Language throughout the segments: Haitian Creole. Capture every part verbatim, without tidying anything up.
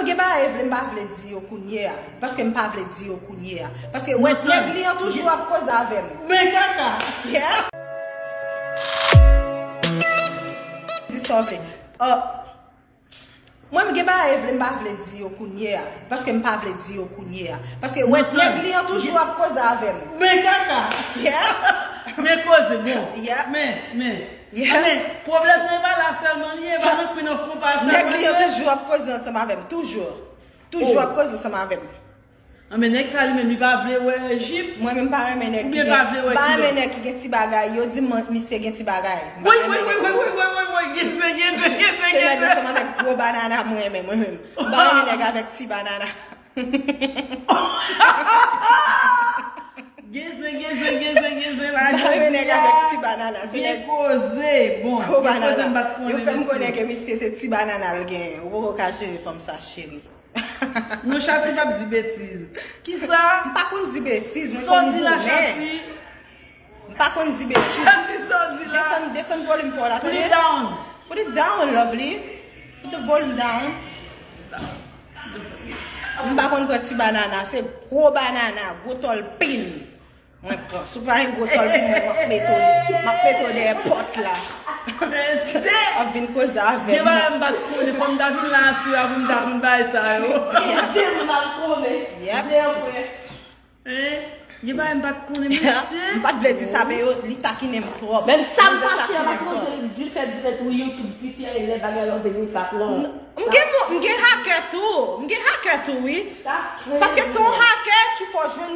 Gen bagay vle m pa vle di yo kounye a. Paske m pa vle di yo kounye a. Paske wè nèg li an toujou ap koze avè m. Men kaka. Yeah. Di sa w vle. Uh, Mwen m gen bagay vle m pa vle di yo kounye a. Paske m pa vle di yo kounye a. Paske wè nèg li an toujou ap koze avè m. Men kaka. Yeah. Men koze bon. Yeah. Men, men. Yeah. Men pwoblèm nan pa la sèlman li ye, pa nan Queen of Compas sèlman li ye. Nèg li an toujou ap koze ansanm avè m. Toujou. Toujou ap koze ansanm avè m. Anben nèg sa li menm li pa vle wè jip. Mwen menm pa renmen nèg ki gen, pa renmen nèg ki gen ti bagay. Yo di m misye gen ti bagay. M pa renmen nèg konsa. Woy, woy, woy, woy, woy, woy, woy, woy, woy, gen sen, gen sen, gen sen. Se nèg ansanm avèk gwo banana mwen renmen, mwen menm. M pa renmen nèg avèk ti banana. Gen sen, gen sen, gen sen, gen sen la. M pa renmen nèg avèk ti banana. Se nèg koze. Bon, gen koze m pa t konnen mesye. Yo fè m konnen ke misye se ti banana l genyen. Ou poko ka jere fanm sa, cheri. Non, Chasi p ap di betiz. Kisa? M pa konn di betiz, mwen konn goumen. Sa w di la, Chasi? M pa konn di betiz. Chasi, sa w di la? Desann, desann volim pa w la, tande? Put it down. Put it down, lovely. Put the volume down. M pa konn pran ti banana, se gwo banana, gwo tòlpin. Mwen pran. Si w pa gen gwo tòl pou mwen, m ap mete w, m ap mete w dèyè pòt la. Ap vin koze avè m. Gen bagay m pa t konnen, fò m ta vin la aswè a pou m ta konn bagay sa yo. Gen zen m pa t konnen. Yep. Zen an frè. Hein? Gen bagay m pa t konnen, mesye. M pa t vle di sa, men yo, li takinen m twòp. Menm sa m fache a, paske kote di l fè dirèt wi, YouTube di fè lè bagay la vini pa pran. M gen mo-, m gen hakè tou. M gen hakè tou, wi. Paske se yon hakè ki fè w jwenn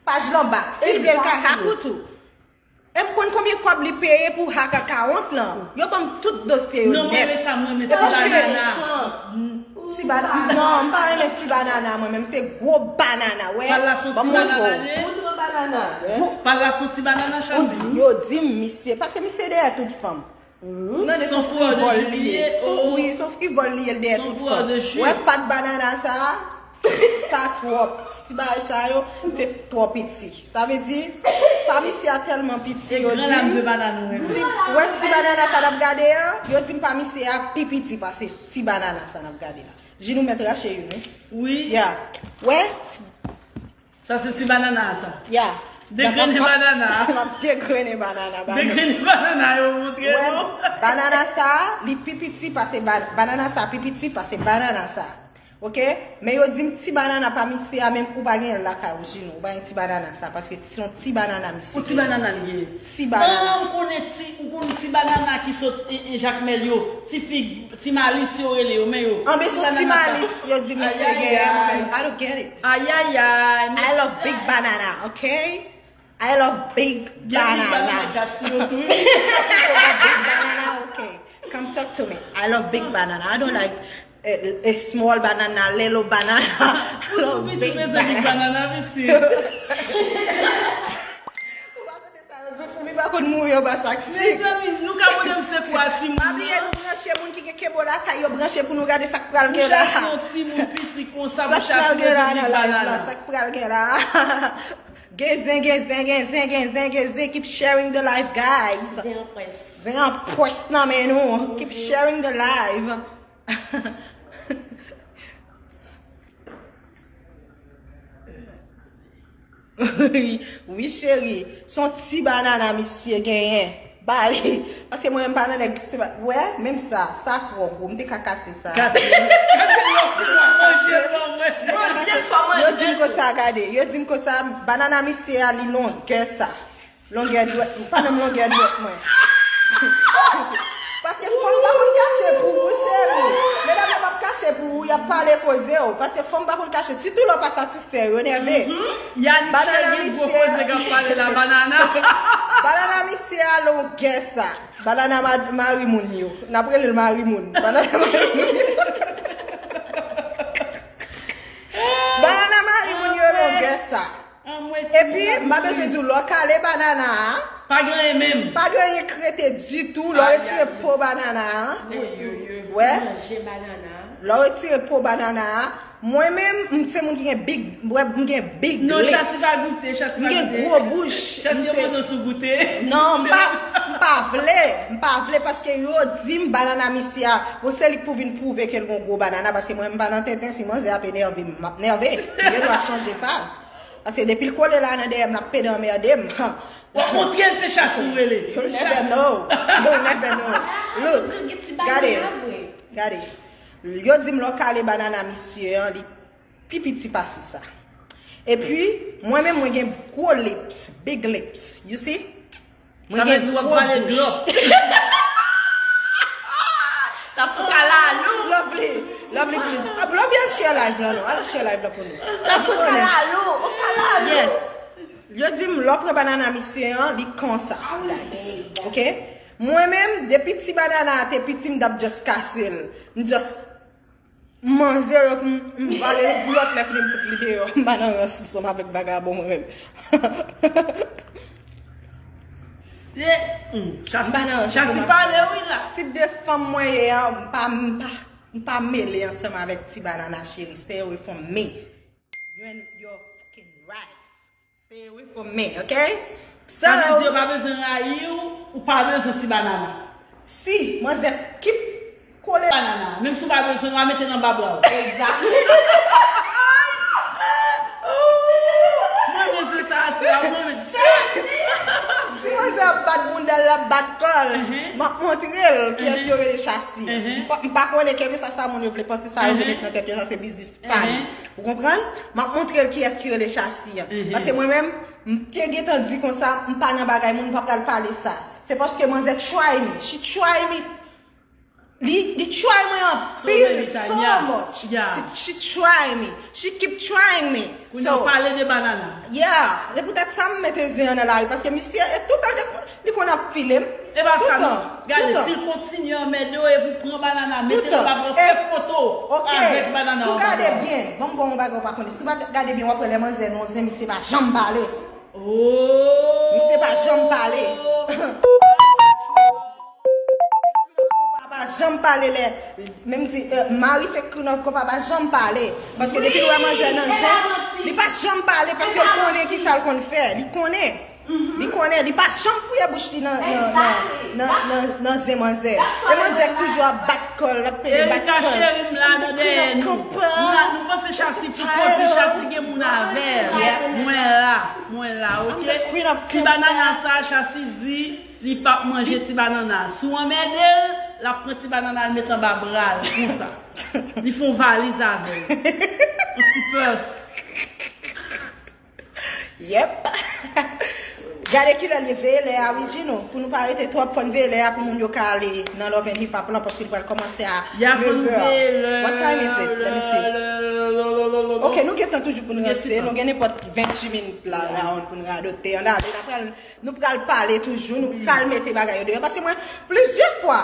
paj lan bak. Si l vle, l ka hack ou tou. E m konn konbyen kòb li peye pou hack akawont lan. Yo ban m tout dosye yo nèt. Non, mwen renmen sa, mwen renmen ti banana. Ti banana. Non, m pa renmen ti banana, mwen menm. Se gwo banana, wè. Ban m montre w. Montre banana. Pal la se yon ti banana, Chasi. Yo di m misye. Paske misye dèyè tout fanm. Non, se yon frivòl li ye. Wi, se yon frivòl li ye, l dèyè tout fanm. Wè, pat banana sa a, sa twòp. Ti bagay sa yo, se twò piti. Sa vle di, pa misye a tèlman piti, yo di m, ti, wè ti banana sa n ap gade a, yo di m pa misye a pi piti pase ti banana sa n ap gade la. Jinou mèt rache youn, wi. Wi. Ya. Wè, Sa se ti banana a sa. Ya. Degrennen banana a. M ap degrennen banana, banana. Degrennen banana yo montre nou. Wè, banana sa, li pi piti pase ba-, banana sa pi piti pase banana sa. Oke? Men yo di m ti banana pa misye a menm ou pa gen l lakay ou, Jinou. Ou pa gen ti banana sa, paske se yon ti banana misye. Yon ti banana li ye. Ti banana. An, ou konnen ti, ou konn ti banana ki sot e, e Jakmèl yo, ti fig, ti malis yo rele yo, men yo. Anben se yon ti malis yo di misye genyen, mwen menm, I don't get it. Ayayay, mesye. I love big banana, okay? I love big banana. Gen big banana gati yo tou, wi. I love big banana, okay. Come talk to me. I love big banana. I don't like eh, eh, small banana, little banana. I love big banana. Pitit, mezanmi, big banana, pitit. Ou pa tande sa yo di pou li pa konn mouri anba sak sik. Mezanmi, nou ka mande m se kwa timoun nan. Pa bliye nou branche moun ki gen kebo lakay yo, branche pou nou gade sa k pral gen la. Ou chak yon timoun piti konsa, ou chak yon big banana. Sa k pral gen la. Gen zen, gen zen, gen zen, gen zen, gen zen. Keep sharing the live, guys. Zen an pwès. Zen an pwès nan men nou. Keep sharing the live. Wi, cheri. Se yon ti banana misye genyen. Ba li. Paske mwen menm pa nan nèg, se pa, wè, menm sa, sa twò gwo. M te ka kase sa. Kase. Kase lò fou a manje lò mwen. Manje fò manje. Yo di m konsa, gade. Yo di m konsa, banana misye a, li longè sa. Longè dwèt, pa menm longè dwèt mwen. Paske fanm pa konn kache pou ou, cheri. Medam yo p ap kache pou ou, y ap pale koze w. Paske fanm pa konn kache, sitou lè w pa satisfè yo, nève. Yannick Cheri gen gwo koze k ap pale la, banana. Banana misye a longè sa. Banana ma-, mari moun yo. N ap rele l mari moun. Banana mari moun yo. Banana mari moun yo longè sa. Epi, m pa bezwen di w, lè w kale banana a, pa gen anyen menm. Pa gen anyen k rete ditou, lè w retire po banana a. Wè? Manje banana a. Lè w retire po banana a, mwen menm, m se moun ki gen big, m gen big lips. Non, Chati pa goute, Chati pa goute. M gen gwo bouch. Chati yo mande sou goute. Non, m pa, m pa vle. M pa vle paske yo di m banana misye a. Bon, se li k pou vin pwouve ke l gon gwo banana, paske mwen, m pa nan tenten, si manzè ap enève m, m ap nève. M gen dwa chanje faz. Paske depi l kole la nan dèyè m, l ap pede anmède m. W ap montre l se Chati ou rele. You'll never know. You'll never know. Look, gade, gade. Yo di m lè w kale banana misye an, li pi piti pase sa. Epi, mwen menm, mwen gen gwo lips, big lips. You see? Mwen gen gwo bouch. Sa sou kalalou. Lovely, Lovely, please. Ah, Lovely, al share live la, non. Al share live la pou nou. Sa sou kalalou. Ou kalalou. Yes. Yo di m, lè w pran banana misye an, li konsa, guys. Ok? Mwen menm, depi ti banana a te piti, m t ap just kase l. M just manje yo, m, m vale l, lòt lè fini m fout li deyò. M pa nan rans ansanm avèk vagabon mwen menm. Se, hmm, Chasi, m pa nan rans ansanm avèk vagabon. Chasi pale wi la. Tip de fanm mwen ye a, m pa, m pa, m pa mele ansanm avèk ti banana cheri. Stay away from me. You and your fucking wife. Stay away from me, ok? So, sa vle di yo pa bezwen rayi w, ou pa bezwen ti banana. Si manzè kip kole banana, menm si w pa bezwen, w a mete nan babra w. Exactly. Mwen bezwen sa aswè a, mwen menm. Si manzè ap bat bounda l, l ap bat kò l, m ap montre l kiyès yo rele Chasi. M pa, m pa konnen kèlkeswa sa moun yo vle panse, sa yo vle met nan tèt yo, sa se biznis pa li. Ou konprann? M ap montre l kiyès ki rele Chasi an. Paske mwen menm, m te gentan di konsa, m pa nan bagay moun, m pa pral pale sa. Se paske manzè try me. She try me. Li, li try mwen anpil, so much. She, she try me. She keep trying me. Kounye a w pale de banana. Yeah. E poutèt sa m mete zen an nan lari, paske misye, e toutan li, li konn ap file m. E pa sa non. Gade, si l kontinye anmède w, epi w pran banana, mete nan babra w, fè foto avèk banana w. Si w gade byen, ban m ba w yon bagay w pa konnen. Si w pa gade byen, w ap wè lè manzè nan yon zen, misye pa janm pale. Oh! Misye pa janm pale. Konpa pa janm pale lè, menm di, eh, mari fake Krinòf, konpa pa janm pale. Paske depi l wè manzè nan zen, li pa janm pale paske l konnen ki sa l konn fè. Li konnen. Li konnen. Li pa janm fouye bouch li nan, nan, nan, nan, nan, nan zen manzè. E manzè k toujou ap bat kò l, ap pede bat kò l. Erika cheri, m la nan dèyè nou. Nou la, nou panse Chasi pou kont li, Chasi gen moun avè l. Mwen la, mwen la, ok? Ti banana sa, Chasi di, li p ap manje ti banana. Si w anmède l, l ap pran ti banana, l met anba bra l, konsa. Li fè yon valiz avè l. Yon ti pès. Yep. Gade kilè l ye, veye lè a, wi, Gino, pou nou pa rete twòp, fò n veye lè a pou moun yo ka ale nan Love and Hip Hop lan, paske li pral kòmanse a nèv è. What time is it? Let me see. Ok, nou gen tan toujou pou n ranse, nou gen nenpòt venntuit minit la, la, pou n radote. Ann ale, n ap pral Nou pral pale toujou, nou pral mete bagay yo deyò. Paske mwen, plizyè fwa,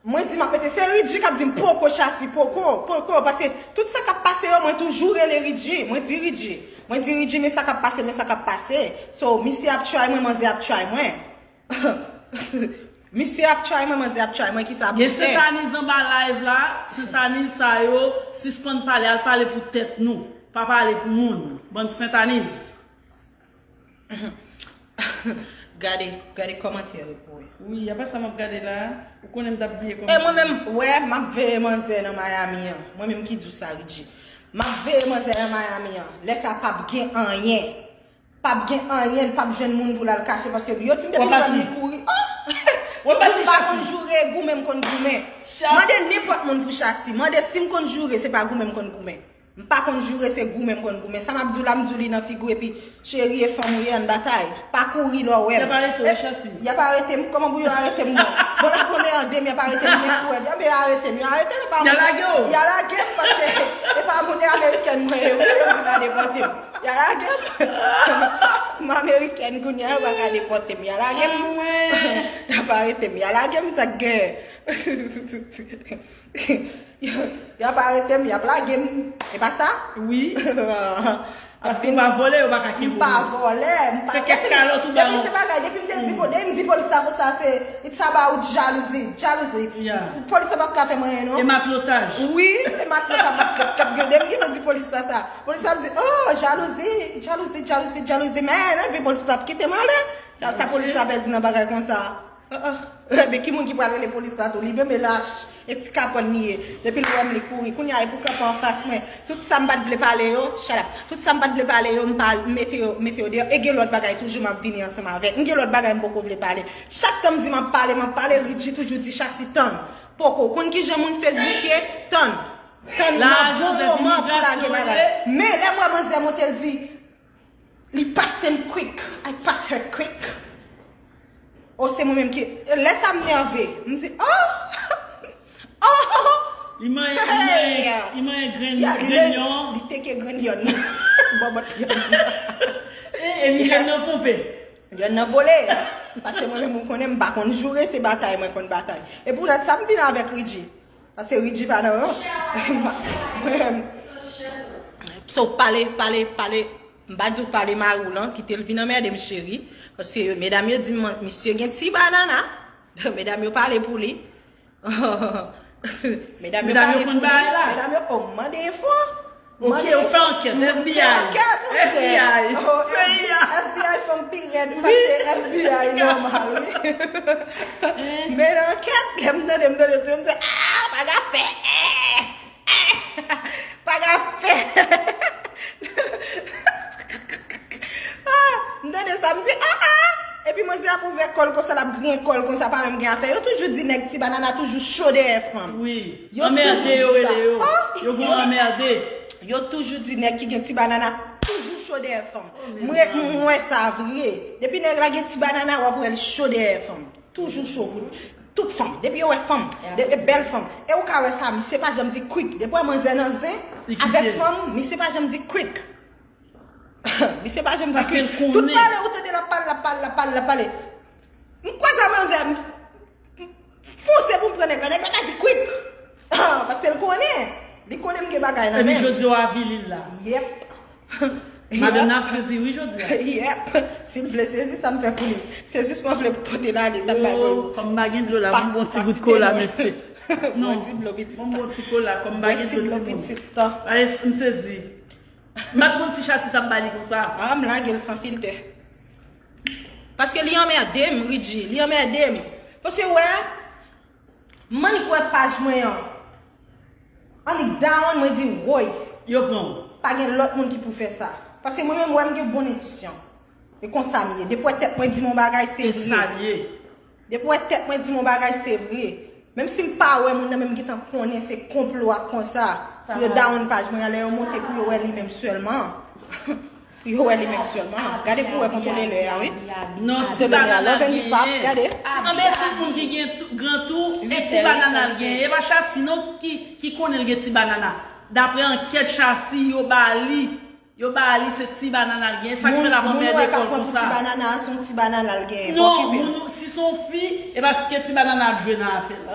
mwen di m ap mete, se Ridji k ap di m, "Poko, Chasi, poko, poko." Paske tout sa k ap pase yo, mwen toujou rele Ridji. Mwen di Ridji. Mwen di Ridji, "Men sa k ap pase, men sa k ap pase." So, misye ap try mwen, manzè ap try mwen. Misye ap try mwen, manzè ap try mwen, kisa pou fè? Gen Sentaniz anba live la, Sentaniz sa yo, sispann pale, al pale pou tèt nou. Pa pale pou moun, bann Sentaniz. Gade, gade kòmantè yo pou wè. Wi, apa sa m ap gade la? Ou konnen m t ap bliye kòmantè. E mwen menm, wè, m ap veye manzè nan Miami an. Mwen menm ki di w sa, Ridji. M ap veye manzè nan Miami an. Lè sa p ap gen anyen. P ap gen anyen, l p ap jwenn moun pou l al kache, paske yo di m depi l wè m li kouri. Oh! Li di m pa konn joure, goumen m konn goumen. Mande nenpòt moun pou Chasi. Mande si m konn joure, se pa goumen m konn goumen. M pa konn joure, se goumen m konn goumen. Sa m ap di w la, m di w li nan figi w, epi cheri e fanm ou ye, ann batay. Pa kouri lè w wè m. Y ap arete w, Chasi. Y ap arete m, kòman pou yo arete m non? Bon, l ap pran mède m, y ap arete m, gen pou wè. Anben yo arete m, yo arete m, e pa mwen. Y a lage w. Y a lage m, paske e pa moun, e amerikèn mwen ye, wi, yo pa ka depòte m. Y a lage m. M amerikèn kounye a, yo pa ka depòte m. Y a lage m. Y ap arete m, y a lage m, sa k gen. Y ap arete m, y ap lage m. E pa sa? Wi. Paske ou pa vòlè, yo pa ka kenbe ou. M pa vòlè, m pa... Se kèk kalòt ou ba yon. Depi se bagay, depi m te di, depi m di polis la konsa, se, it's about jalousie, jalousie. Polis la p ap ka fè m anyen, non. E matlotaj. Wi, e matlotaj k ap, k ap gade m, gentan di polis la sa. Polis la ap di, oh, jalousie, jalousie, jalousie, jalousie, men, epi polis la ap kite m ale. Sa polis la pèdi nan bagay konsa. Ah, ah. Ebyen, ki moun ki pral rele polis la tou? Li menm e lach, e ti kapòn li ye. Depi l wè m, li kouri. Kounye a, e pou kanpe anfas mwen. Tout sa m pa t vle pale yo, shut up. Tout sa m pa t vle pale yo, m pa mete yo, mete yo deyò. E gen lòt bagay toujou m ap vini ansanm avèk. M gen lòt bagay m poko vle pale. Chak tan m di m ap pale, m ap pale, Ridji toujou di Chasi tann. Poko. Konn kijan moun Facebook ye? Tann. Tann nan bon moman pou lage bagay. Men lè m wè manzè monte, l di, li pase m quick. I pass her quick. Oh, se mwen menm ki... Lè sa m nève. M di, oh! Oh! Li manyen, li manyen, li manyen grenn, grenn lyon. Li teke grenn lyon nan. Bòbòt lyon nan. E, e li lyon nan ponpe. Lyon nan vole. Paske mwen menm, ou konnen, m pa konn joure, se batay mwen konn batay. E poutèt sa, m vin avèk Ridji. Paske Ridji pa nan rans. Mwen menm. So, pale, pale, pale. M pa di w pale mari w lan, kite l vin anmède m, cheri. Paske medam yo di m, misye gen ti banana. Medam yo pale pou li. Medam yo pale pou li. Medam yo, oh, m mande enfo. Ok, ou fè ankèt, F B I. Fè ankèt, monchè. F B I. Oh, F B I, F B I fanm pi rèd pase F B I nòmal, wi. Men nan ankèt, lè m tande, m tande, se m di, ah, pa ka fè. Pa ka fè. Ah, m tande sa, m di, ah, ah. Epi manzè ap ouvè kò l konsa, l ap griyen kò l konsa, pa menm gen afè. Yo toujou di nèg ti banana toujou cho dèyè fanm. Wi. Yo toujou di sa. Anmède yo rele yo. Oh! Yo gon anmède. Yo toujou di nèg ki gen ti banana toujou cho dèyè fanm. Mwen, mwen wè sa vre. Depi nèg la gen ti banana, w ap wè l cho dèyè fanm. Toujou cho pou tout fanm. Depi yo wè fanm, de, de bèl fanm. E ou ka wè sa, misye pa janm di quick. Depi w wè manzè nan zen, avèk fanm, misye pa janm di quick. Misye pa janm di quick. Tout pale, ou tande l ap pale, l ap pale, l ap pale, l ap pale. M kwaze a manzè, m fonse pou m pran nèg la. Nèg la pa di quick. Ah, paske l konnen. Li konnen m gen bagay nan men. Epi jodi w avili l la. Yep. Madanm nan ap sezi wi jodi a. Yep. Si l vle sezi, sa m fè pou li? Sezisman vle pote l ale, sa m ba l pou li? Oh, kòm m pa gen dlo la, ban m yon ti gout kola, mesye. Non. Ban m ti dlo, pitit. Ban m yon ti kola, kòm m pa gen dlo, timoun. Ban m ti dlo, pitit. Ale, m sezi. M pa t konn si Chasi t ap ba li konsa. Ah, m lage l san filtè. Paske li anmède m, Ridji, li anmède m. Paske wè, m annik wè paj mwen an. Annik down, mwen di, woy. Yo pran w. Pa gen lòt moun ki pou fè sa. Paske mwen menm, wè m gen bon entisyon. E konsa m ye. Depi wè tèt mwen di m yon bagay, se vre. E sa l ye. Depi wè tèt mwen di m yon bagay, se vre. Menm si m pa wè moun nan, men m gentan konnen se konplo ak konsa. Pou yo down paj mwen an, lè yo monte pou yo wè li menm sèlman. Pou yo wè li menm sèlman. Gade pou wè kontwole lè a, wi. Non, ti banana l genyen. Gade. Anben tout moun ki gen tou, gran tou, e ti banana l genyen. E pa Chasi non ki, ki konnen l gen ti banana. Daprè ankèt Chasi, yo ba li. Yo ba li se ti banana l genyen, sa k fè l ap anmède kò l konsa. Moun wè k ap pran pou ti banana a, se yon ti banana l genyen. Non, moun, si se yon fi, e paske ti banana ap jwe nan afè l.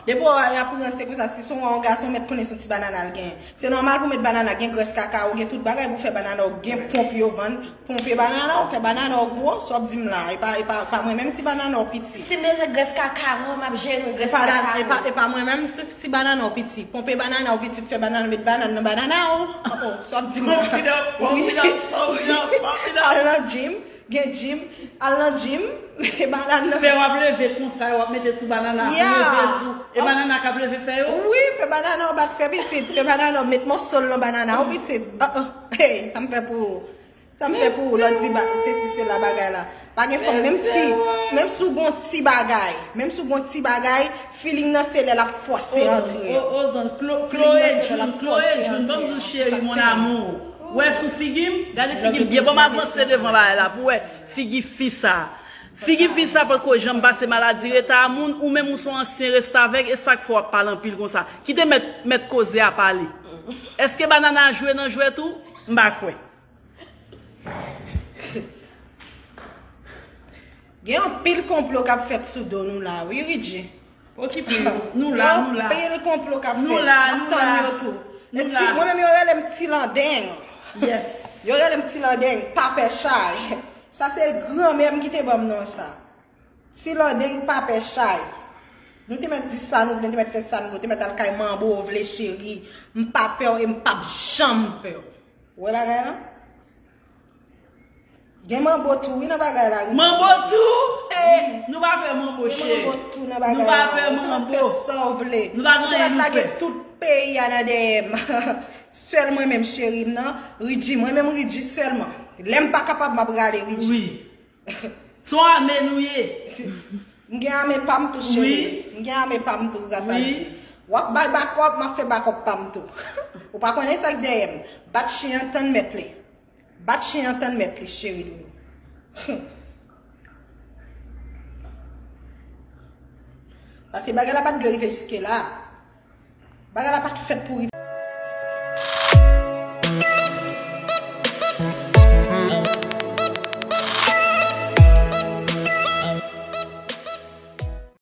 Depi w ap ranse konsa, si se yon gason, mèt konnen se yon ti banana l genyen. Se nòmal pou mèt banana gen grès kaka, ou gen tout bagay pou fè banana, ou gen ponp yo vann, ponpe banana, ou fè banana, ou gwo, sa w ap di m la. E pa, e pa, pa mwen menm si banana w piti. Si m bezwen grès kakawo, m ap jere grès kakawo. E pa, e pa mwen menm si ti banana w piti. Ponpe banana w piti, fè banana, met banana nan banana w. Oh, oh, sa w ap di m la? Pump it up, pump it up, pump it up, pump it up. Al nan gym, gen gym, al nan gym, mete banana nan. Fè w ap leve konsa, w ap mete sou banana, pou leve l pou, e banana k ap leve fè yo? Wi, fè banana w bat fè pitit, fè banana w met mòso l nan banana w pitit. Oh, oh, hey, sa m fè pou ou? Sa m fè pou ou, lòt di ba, sesi, sela, bagay la. Pa gen fanm, menm si, menm si w gon ti bagay, menm si w gon ti bagay, feeling nan se lè l ap fòse antre. Oh, oh, oh, Chloé June, Chloé June, ban m di w cheri, mon amour. Wè sou figi m, gade figi m byen, ban m avanse devan bagay la, pou wè figi fi sa. Figi fi sa poko janm pase maladi reta a moun, ou menm ou se yon ansyen restavèk, e sa k fè w ap pale anpil konsa. Kite mèt, mèt koze a pale. Èske banana jwe nan jwèt ou? M pa kwè. Gen anpil konplo k ap fèt sou do nou la, wi, Ridji. Okipe nou, nou la, nou la. Gen anpil konplo k ap fèt. Nou la, nou la. N ap tann yo tou. E ti, mwen menm yo rele m Ti Landeng. Yes. Yo rele m Ti Landeng, pa pè chay. Sa se granmè m ki te ban m non sa. Ti Landeng, pa pè chay. Nou te mèt di sa nou vle, nou te mèt fè sa nou vle, nou te mèt al kay manbo vle cheri. M pa pè w e m p ap janm pè w. Ou wè bagay la? Gen manbo tou wi nan bagay la wi. Manbo tou? Hey, nou pa pè manbo cheri. Gen manbo tou nan bagay la. Nou pa pè manbo. Ou te mèt fè sa w vle. Nou pa gen anyen nou pè. Tout peyi a nan dèyè m. Sèl mwen menm cheri m nan, Ridji, mwen menm Ridji sèlman. Lè m pa kapab m ap rale Ridji. Wi. Se yon ame nou ye. M gen ame pa m tou cheri. M gen ame pa m tou gras a Dye. W ap bay bakòp, m ap fè bakòp pa m tou. Ou pa konnen sa k dèyè m. Bat chen an tann mèt li. Bat chen an tann mèt li cheri doudou. Paske bagay la pa t dwe rive jiske la. Bagay la pa t fèt pou